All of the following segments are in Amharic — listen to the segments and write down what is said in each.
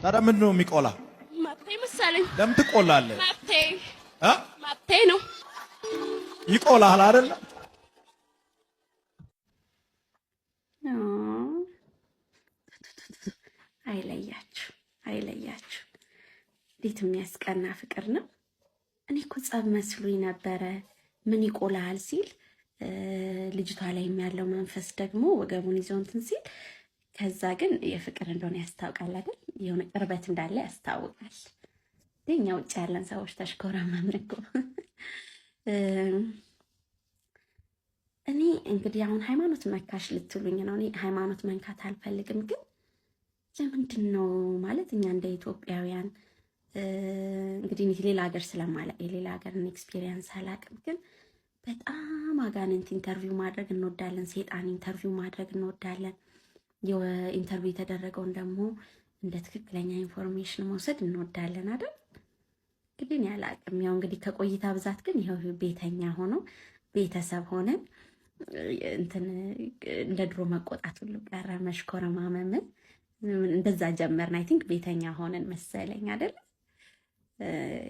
ታዲያ ምንድን ነው የሚቆላ? መብቴ መሰለኝ። ለምን ትቆላለህ? መብቴ። እ? መብቴ ነው። ይቆላል አይደለ? አይለያችሁ፣ አይለያችሁ። እንዴት የሚያስቀና ፍቅር ነው! እኔ እኮ ጸብ መስሎኝ ነበረ። ምን ይቆላል ሲል፣ ልጅቷ ላይም ያለው መንፈስ ደግሞ ወገቡን ይዞ እንትን ሲል፣ ከዛ ግን የፍቅር እንደሆነ ያስታውቃል አይደል? የሆነ ቅርበት እንዳለ ያስታውቃል። እኛ ውጭ ያለን ሰዎች ተሽኮረመምን እኮ። እኔ እንግዲህ አሁን ሃይማኖት መካሽ ልትሉኝ ነው። እኔ ሃይማኖት መንካት አልፈልግም፣ ግን ለምንድን ነው ማለት እኛ እንደ ኢትዮጵያውያን፣ እንግዲህ እኔ ሌላ ሀገር ስለማላቅ የሌላ ሀገርን experience አላቅም፣ ግን በጣም አጋንንት interview ማድረግ እንወዳለን። ሴጣን interview ማድረግ እንወዳለን። Interview የተደረገውን ደግሞ እንደ ትክክለኛ information መውሰድ እንወዳለን አይደል? እንግዲህ እኔ አላቅም። ያው እንግዲህ ከቆይታ ብዛት ግን ይኸው ቤተኛ ሆኖ ቤተሰብ ሆነን እንትን እንደ ድሮ መቆጣት ሁሉ ቀረ፣ መሽኮረማመምን እንደዛ ጀመርን። I think ቤተኛ ሆነን መሰለኝ አይደል?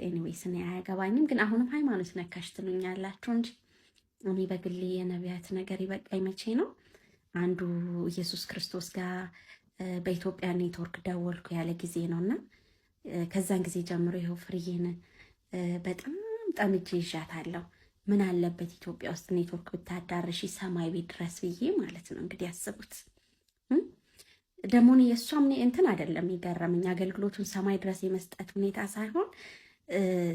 Anyways እኔ አያገባኝም። ግን አሁንም ሃይማኖት ነካሽ ትሉኛላችሁ እንጂ እኔ በግሌ የነቢያት ነገር ይበቃኝ መቼ ነው? አንዱ ኢየሱስ ክርስቶስ ጋር በኢትዮጵያ ኔትወርክ ደወልኩ ያለ ጊዜ ነው እና ከዛን ጊዜ ጀምሮ ይኸው ፍርዬን በጣም ጠምጄ ይዣታለሁ። ምን አለበት ኢትዮጵያ ውስጥ ኔትወርክ ብታዳርሺ ሰማይ ቤት ድረስ ብዬ ማለት ነው። እንግዲህ ያስቡት። ደግሞ እኔ የእሷም እንትን አይደለም የገረመኝ፣ አገልግሎቱን ሰማይ ድረስ የመስጠት ሁኔታ ሳይሆን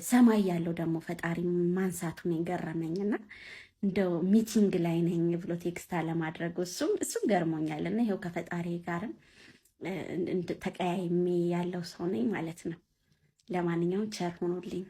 ሰማይ ያለው ደግሞ ፈጣሪ ማንሳቱን የገረመኝ እና እንደው meeting ላይ ነኝ ብሎ text አለማድረጉ እሱም ገርሞኛል። እና ይኸው ከፈጣሪ ጋርም ተቀያይሜ ያለው ሰው ነኝ ማለት ነው። ለማንኛውም ቸር ሁኑልኝ።